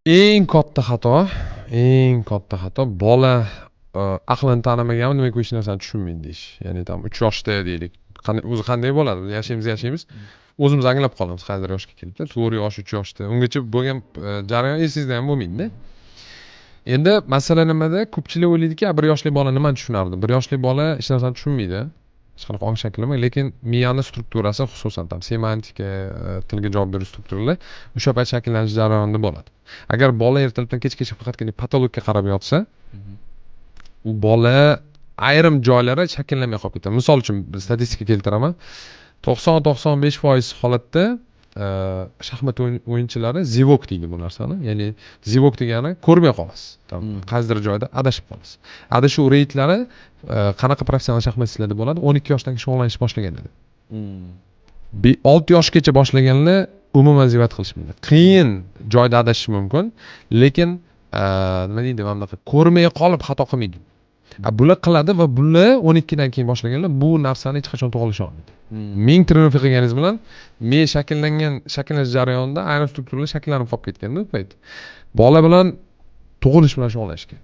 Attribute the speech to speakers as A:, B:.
A: Eng katta xato, eng katta xato: bola aqlini tanimaganmi, demak, u hech narsani tushunmaydi deyish. Ya'ni там 3 yoshda deylik, o'zi qanday bo'ladi? Yashaymiz, yashaymiz, o'zimiz anglab qolamiz qaysidir yoshga kelibda, 4 yosh, 3 yoshda. Ungacha bo'lgan jarayon esingizda ham bo'lmaydida. Endi masala nimada? Ko'pchilik o'ylaydiki, 1 yoshli bola nimani tushunardi? 1 yoshli bola hech narsani tushunmaydi, hech qanaqa ong shakllanmagan, lekin miyani strukturasi, xususan там semantika, tilga javob berish strukturalar o'sha payt shakllanish jarayonida bo'ladi. Agar bola ertalabdan kechgacha faqatgina потолок ka qarab yotsa, u bola ayrim joylari shakllanmay qolib ketadi. Misol uchun, statistika keltiraman: 90-95% holatda shaxmat o'yinchilari зевок deydi bu narsani. Ya'ni зевок degani ko'rmay qolasiz там, qaysidir joyda adashib qolasiz. Adashuv reytlari qanaqa professional shaxmatchilarda bo'ladi? 12 yoshdan keyin shug'ullanishni boshlagan edi. 6 yoshgacha boshlaganlar umuman зевать qilishmaydi. Qiyin joyda adashishi mumkin, lekin nima deydi, mana bunaqa ko'rmay qolib xato qilmaydi. A bular qiladi va bular, 12dan keyin boshlaganlar, bu narsani hech qachon to'g'irlasha olmaydi. Ming тренировка qilganingiz bilan miya shakllangan, shakllanish jarayonida ayrim strukturalar shakllanib qolib ketganda u payt. Bola bilan tug'ilish bilan shug'ullanish kerak.